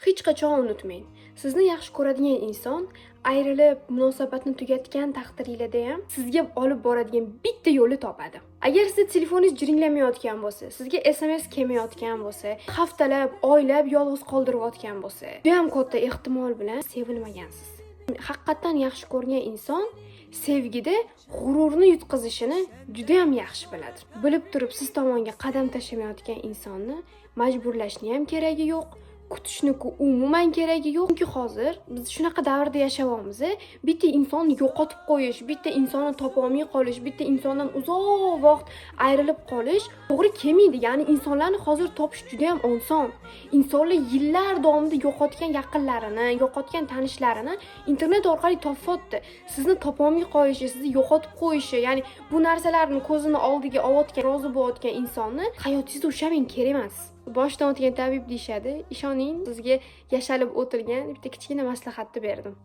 Hech qachon unutmang, sizni yaxshi ko'radigan inson ayrilib, munosabatni tugatgan taqdiringlarda ham sizga olib boradigan bitta yo'lni topadi. Agar sizni telefoningiz jiringlamayotgan bo'lsa, sizga SMS kelmayotgan bo'lsa, haftalab, oylab yolg'iz qoldirayotgan bo'lsa, judayam katta ehtimol bilan sevilmagansiz. Haqiqatdan yaxshi ko'rgan inson sevgida g'ururni yutqizishini judayam yaxshi biladi. Bilib turib siz tomonga qadam tashlamayotgan insonni majburlashni ham keragi yo'q, kutishni umuman keragi yo'q. Chunki hozir biz shunaqa davrda yashayapmiz, bitta insonni yo'qotib qo'yish, bitta insonni topolmay qolish, bitta insondan uzoq vaqt ayrilib qolish to'g'ri kelmaydi. Ya'ni insonlarni hozir topish juda ham oson. Insonlar yillar davomida yo'qotgan yaqinlarini, yo'qotgan tanishlarini internet orqali topyapti. Sizni topolmay qolishi, sizni yo'qotib qo'yishi, ya'ni bu narsalarni ko'zini oldiga olayotgan, rozi bo'layotgan insonni hayotingizda ushamang, kerak emas. Boshdan o'tgan tabib deyishadi. Ishoning, sizga yashalib o'tilgan bitta kichkina maslahatni berdim.